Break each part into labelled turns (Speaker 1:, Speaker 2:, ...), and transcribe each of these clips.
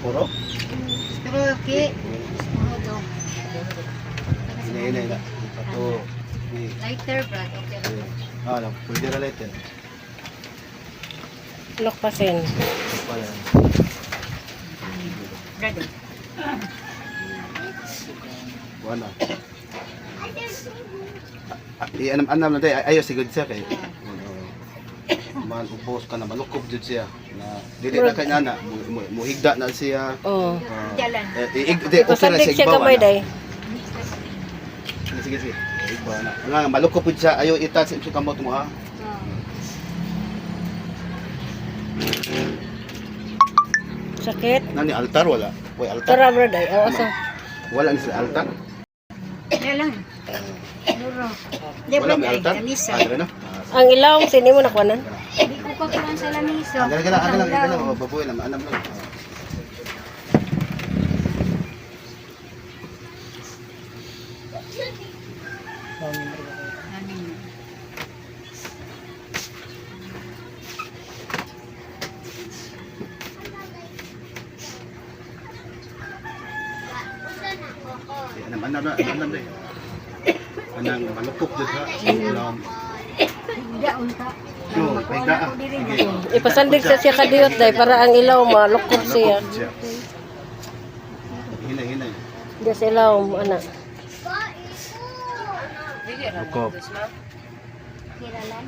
Speaker 1: Puro?
Speaker 2: Pero okay. Puro daw.
Speaker 1: Ina, ina, ina. Ito. Three,
Speaker 2: Lighter, Brad. Okay.
Speaker 1: three. Ah, no. Pwede na lighter.
Speaker 3: Look pasin.
Speaker 1: Wala.
Speaker 2: Brad. Eh.
Speaker 1: Wala. Ah, i-anam-anam na tayo. Ayo, sigod siya kay. Man, ubos ka na. Malukob jud siya. Na, dili na kay nana. Muhigda na siya.
Speaker 3: Oh.
Speaker 1: Ah,
Speaker 2: Jalan.
Speaker 1: eh, di, okay na
Speaker 3: Pasandig
Speaker 1: siya
Speaker 3: siya
Speaker 1: igbaw,
Speaker 3: gamay
Speaker 1: ana.
Speaker 3: day.
Speaker 1: Sige, sige, sige. Igbaw na. Nga, malukob jud siya. Ayo, i-touch sa kamot mo, ha?
Speaker 3: Sakit.
Speaker 1: Nani, altar wala? Uy, altar.
Speaker 3: Tara bro day. Oh, asa.
Speaker 1: Wala ni sila altar?
Speaker 2: Jalan. Duro. Di
Speaker 1: Wala
Speaker 2: Brad
Speaker 1: may
Speaker 2: ay
Speaker 1: altar?
Speaker 2: lamisa.
Speaker 1: Ah, dira na? Ah,
Speaker 3: Ang ilaw sini mo nakuanan.
Speaker 2: Di ko pa kuan sa lamisa.
Speaker 1: Ah, gala, gala, gala, gala, oh, baboy lang, anam lang. Ah.
Speaker 2: Amin.
Speaker 1: Di, anam, anam na, anam na. Anang malukop jud ha. Ulam.
Speaker 2: Higda unta.
Speaker 1: No, higda ah. Sige.
Speaker 3: Ipasandig sa siya kadiyot day para ang ilaw malukop siya.
Speaker 1: Malukop siya. Hinay, hinay.
Speaker 3: Di sa ilaw ana.
Speaker 1: Lukop.
Speaker 2: Kiralan.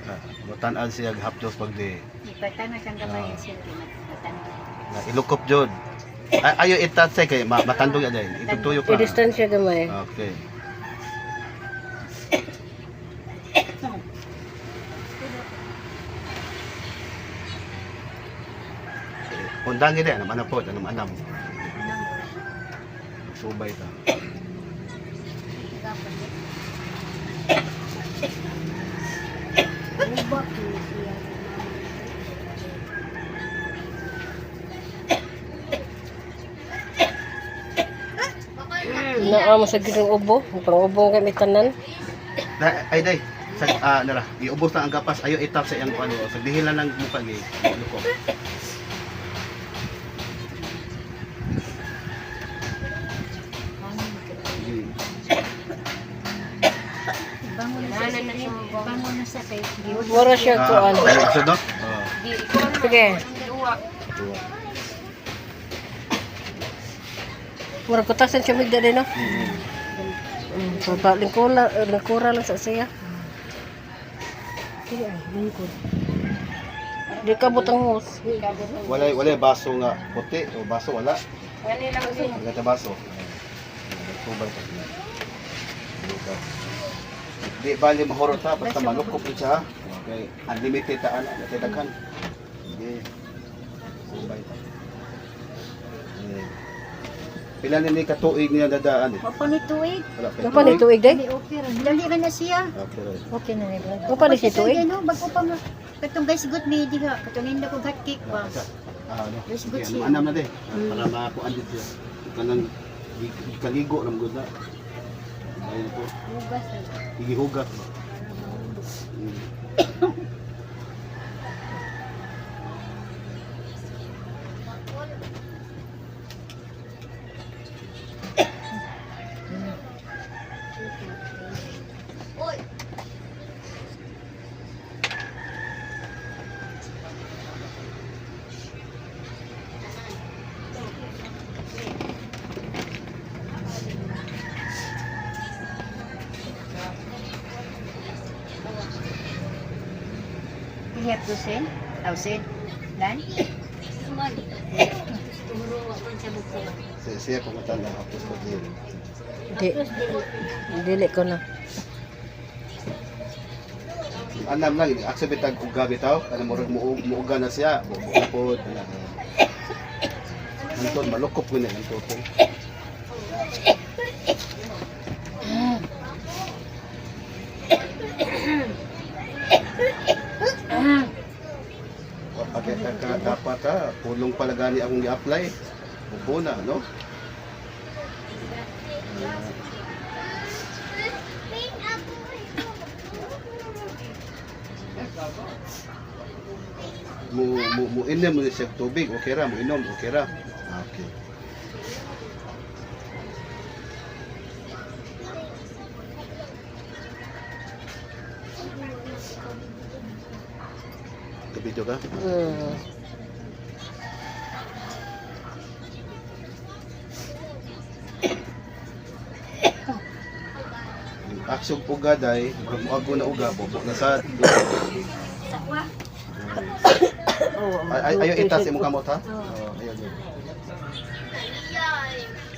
Speaker 1: Ah, Matan-an siya hapdos pag di.
Speaker 2: Ipatan na siyang gamay siya. Matan.
Speaker 1: Na ilukop jud. Ay, ayo itat sa kay matandog ya dai. Itutuyok pa.
Speaker 3: I-distansya gamay.
Speaker 1: Okay. Undangin din, anam anam po, anam anam. Subay ta.
Speaker 2: Ubak ni siya.
Speaker 3: Naa mo sa gidong ubo, pang ubo kay tanan.
Speaker 1: Da, ay day, sa ah nara, giubos na ang gapas ayo itap sa iyang ano, sa dihilan lang mukha gi lukop. Sige.
Speaker 2: Bango na sa bango na sa kay.
Speaker 3: Mura siya
Speaker 1: Ah,
Speaker 3: kuan.
Speaker 1: ayo sa no? Oh.
Speaker 3: Sige.
Speaker 1: Tuwa.
Speaker 3: Mura kutasan siya migda din no.
Speaker 1: Mm.
Speaker 3: Baba lingkura, lingkura lang sa siya. Sige ay, lingkod. Di ka butang hose.
Speaker 1: Walay walay baso nga puti o baso wala. Wala ta baso. Tubay pa. Di bali mahurot ha basta malukop jud siya ha. Okay, unlimited ta ana, natay daghan. Sige. Tubay ta. Eh, pila ni katuig niya dadaan eh.
Speaker 2: Wa pa ni tuig.
Speaker 1: Wala pa.
Speaker 3: Ano pa ni tuig day?
Speaker 2: Di okay ra. Dali ra na siya.
Speaker 1: Okay ra.
Speaker 2: Okay na ni Brad.
Speaker 3: Wa pa ni siya tuig?
Speaker 2: No, bago pa nga. Katong guys good me diha. Katong hinda ko hot cake ba.
Speaker 1: Ah, ano?
Speaker 2: Yes, good
Speaker 1: Sige,
Speaker 2: siya.
Speaker 1: anam na de. Para makakuan dito siya. Kanang kaligo ra gud na. Ayun po.
Speaker 2: Hugas.
Speaker 1: Igihugas ba? Mm.
Speaker 2: Ihap dosen. Tausen. Dan.
Speaker 1: Siya siya kung na hapos ko din.
Speaker 3: Di. Dili ko na.
Speaker 1: Anam lang aksa bitag uga bitaw kana murag muuga na siya. Bukod ana. Anton malukop ko ni ang tutong. Pagkita ka dapat ha, pulong pala gani akong gi-apply. Bubo na, no? Mo mo mo inom mo siya tubig, okay ra, mo inom, okay ra. Ah, okay. Kabidyo ka?
Speaker 3: Mm.
Speaker 1: Aksog uga day, murag moago na uga, bobo na sa.
Speaker 2: Sakwa.
Speaker 3: Oh,
Speaker 1: Ay, ay, ayo itas imong kamot ha. Oh, ayo ayo.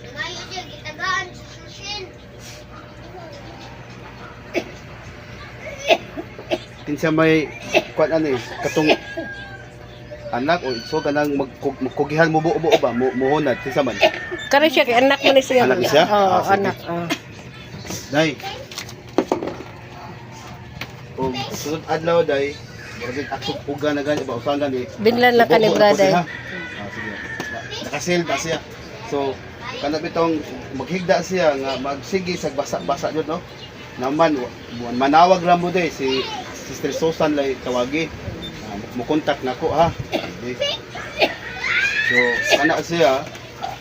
Speaker 4: Ngayon siya, gitagaan sa susin.
Speaker 1: Kinsa may kuan ani katong anak o so kanang magkugihan mo buo ba mo muhunad kinsa man.
Speaker 3: Karon siya kay anak mo ni siya.
Speaker 1: Anak ni siya?
Speaker 3: Oo,
Speaker 1: Ah, sige.
Speaker 3: anak. Oh.
Speaker 1: Day. O sunod adlaw day, murag aksog uga na gani ba usan gani.
Speaker 3: Binlan lang ka ni
Speaker 1: Bubo na po
Speaker 3: brother.
Speaker 1: siya. Ah, sige. Nakasil na siya. So, kana bitong maghigda siya nga magsige sa basa-basa jud no. Naman manawag ra mo day si Sister Susan lay tawagi. Ah, mo contact nako ha. Okay. So, kana siya.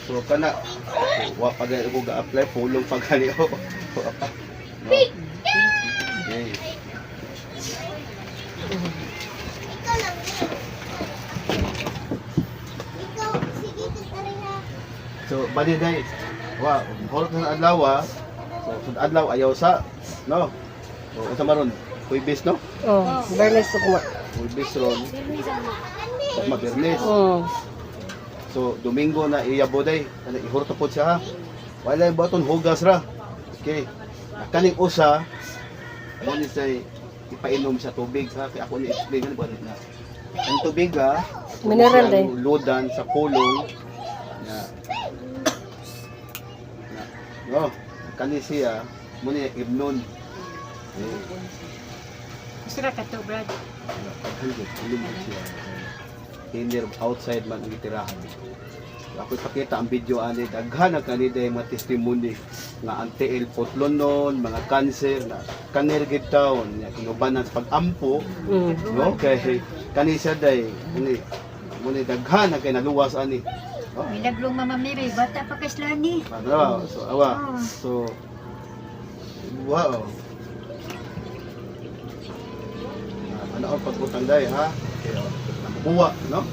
Speaker 1: So, kana wa pa gani ko ga-apply pulong pa gani ko. Wa pa. No. Okay.
Speaker 4: Ikaw lang. Ikaw, sige, tatarin na.
Speaker 1: So, bali day. Wa, horot na adlaw ah. So, sud adlaw ayaw sa, no. So, unsa maron? Huwebes no?
Speaker 3: Oh, Bernes sukma.
Speaker 1: Huwebes ron. Sukma Biyernes.
Speaker 3: Oh.
Speaker 1: So, Domingo na iyabo day. Kana ihurto pod siya ha. Wala yung baton hugas ra. Okay. Kaning usa mo ni say ipainom sa tubig ha kay ako ni explain ano ba na. Ang tubig ha,
Speaker 3: Mineral
Speaker 1: siyang
Speaker 3: day.
Speaker 1: Lodan sa pulong na na no, kani siya mo ni ibnon. Eh,
Speaker 2: Sira ka to, Brad.
Speaker 1: Hundred, inom siya. Hindi outside man ang gitirahan. So, ako ipakita ang video ani daghan ang kanida yung mga testimony nga ang tiil putlon nun, mga cancer na kanir gid taon nga kinubanan sa pag-ampo no kay kani siya day ani mo ni daghan ang kay naluwas ani oh.
Speaker 2: Milagrong Mama Mary, bata pa kay Slani.
Speaker 1: Ano, so awa. So wow. Ah, ano ang pagutang day ha? Okay, oh. Nakukuha, no?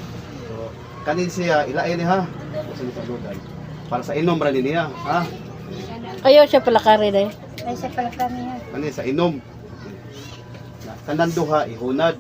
Speaker 1: So kanin siya ilain ni ha. Kasi sa ludan. Para sa inom ra ni niya, ha?
Speaker 3: Ayaw siya palakari day.
Speaker 2: Ay, sa pala kami ha.
Speaker 1: Kanin sa inom. Na kanan duha ihunad.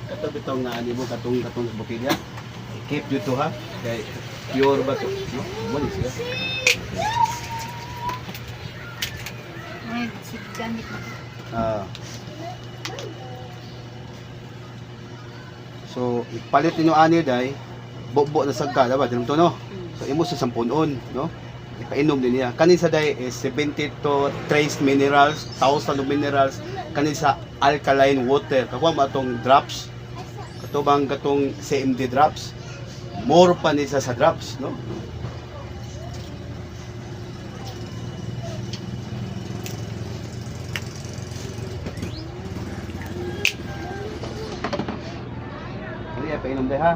Speaker 1: Kato bitong nga ani mo katong katong bukid niya. Keep dito ha. Kay pure ba to? No? Mo ni siya.
Speaker 2: Ay, sige, gamit na.
Speaker 1: Ah. So, ipalit ninyo ani day, bobo na sagka, diba? Dinam to, no? So, imo sa sampunon, no? Ipainom din niya. Kanin sa day is 72 trace minerals, thousand of minerals, kanin sa alkaline water. Kakuha mo atong drops, katubang katong CMD drops, more pa ni sa drops, no? Dali, painom day ha.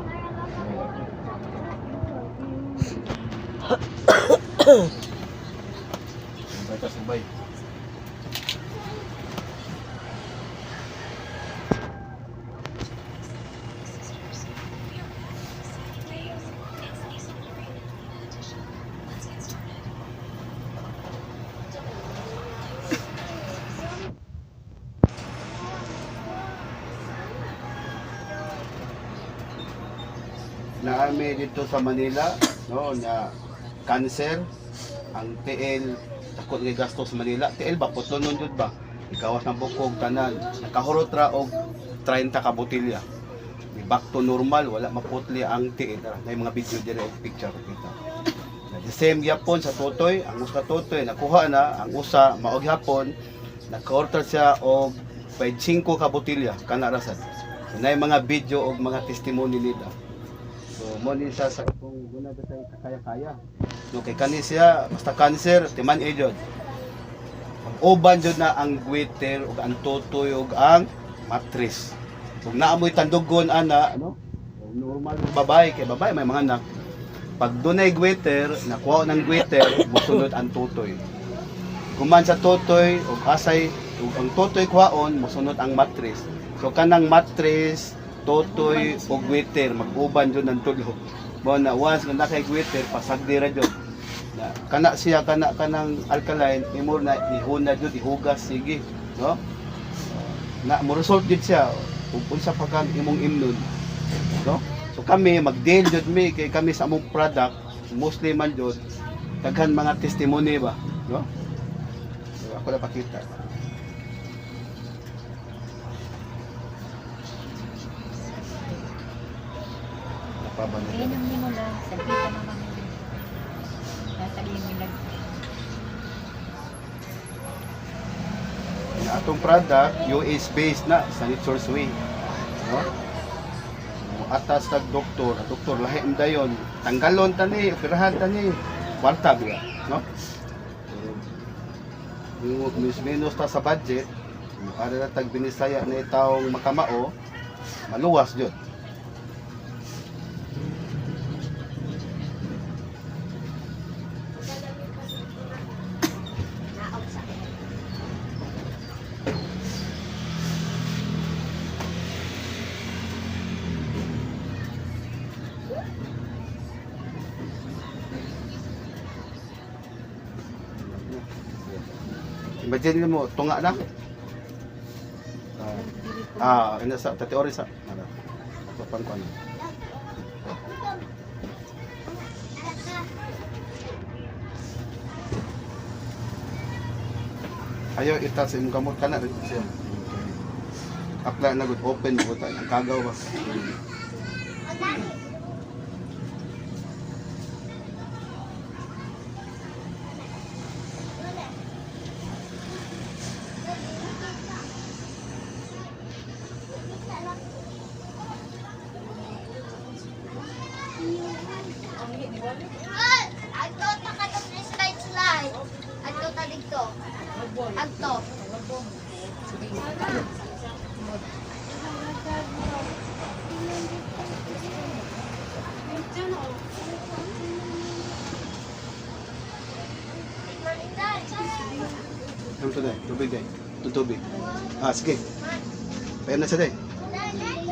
Speaker 1: Subay ta, subay. Naami dito sa Manila, no, na cancer ang TL takot kay gasto sa Manila. TL ba putlon nun jud ba? Ikawas ng bukog tanan. Nakahurot ra og 30 ka botelya. Di back to normal, wala maputli ang tiil. Tara, may mga video dire og picture kita. Na the same gyapon sa Totoy, ang usa Totoy nakuha na, ang usa mao gyapon naka-order siya og 5 ka botelya kana ra sad. So, naay mga video og mga testimony nila. So mo ni siya sa kung guna ba tayo kaya-kaya. No kay kani siya basta cancer timan eh jud. Uban jud na ang goiter ug ang totoy ug ang matris. Kung naamoy tandugon ana no? Normal babae kay babae may mga anak. Pag dunay goiter, nakuha ng goiter, mosunod ang totoy. Kuman sa totoy ug asay ug ang totoy kuhaon, mosunod ang matris. So kanang matris, totoy ug goiter mag-uban jud ang tulo. Mo na once nga nakay goiter, pasagdi ra jud. Na kana siya kana kanang alkaline imo na ihuna jud ihugas sige, no? Na mo result jud siya ug unsa pa kang imong imnon, no? So kami mag-deal jud mi kay kami sa among product mostly man jud daghan mga testimony ba, no? So, ako na pakita. Napaba na siya.
Speaker 2: Inom nimo lang, sagita naman nila. Nasa imo lang.
Speaker 1: Ang atong product, US based na sa Nature's Way. No? Atas kag doktor, ang doktor lahi ang dayon, tanggalon tani, operahan tani, kwarta biya, no? So, yung minus ta sa budget, para na tag binisaya na itawong makamao, maluwas jud. Imagine mo, tunga na. Ah, ina sa tati oris sa. Ano? Sa pangkuan. Ayaw itas imong kamot kana rin siya. Apply na good open mo ta ang kagaw ba.
Speaker 4: Adto ta katong slide slide. Adto ta didto. Adto.
Speaker 1: Ano to day? Tubig day. Ito tubig. Ah, sige. Payam na siya day.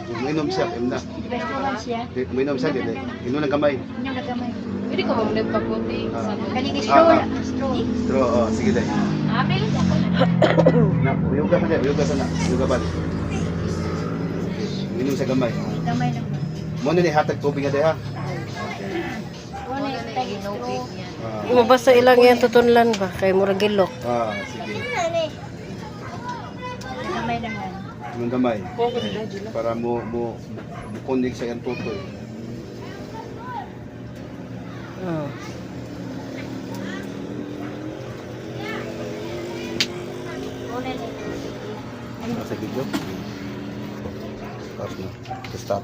Speaker 1: Uminom siya, payam na.
Speaker 2: Di ba tuwan siya?
Speaker 1: Di, uminom siya, di, Inom ng gamay.
Speaker 2: Inom na gamay.
Speaker 5: Pwede ko ba nagpaputi sa
Speaker 2: Kani kay stroll,
Speaker 1: Ah,
Speaker 2: stroll.
Speaker 1: Straw, oh, sige day.
Speaker 5: Apil?
Speaker 1: Na, uyog ka na, uyog ka sana. Uyog ka ba? Uminom sa gamay.
Speaker 2: Gamay lang.
Speaker 1: Mo na ni hatag tubig nga day ha.
Speaker 2: Wala
Speaker 5: Wala
Speaker 2: na
Speaker 5: na
Speaker 2: straw.
Speaker 5: inubig niya.
Speaker 1: Ah,
Speaker 3: Mabasa ilang yan tutunlan ba kay murag gilok.
Speaker 1: ah, sige.
Speaker 2: Gamay lang yan.
Speaker 1: Inom gamay. Para mo mo mo kunig sa iyang tutoy.
Speaker 3: Oh.
Speaker 2: Wala na
Speaker 1: Sa video. Tapos na. Stop.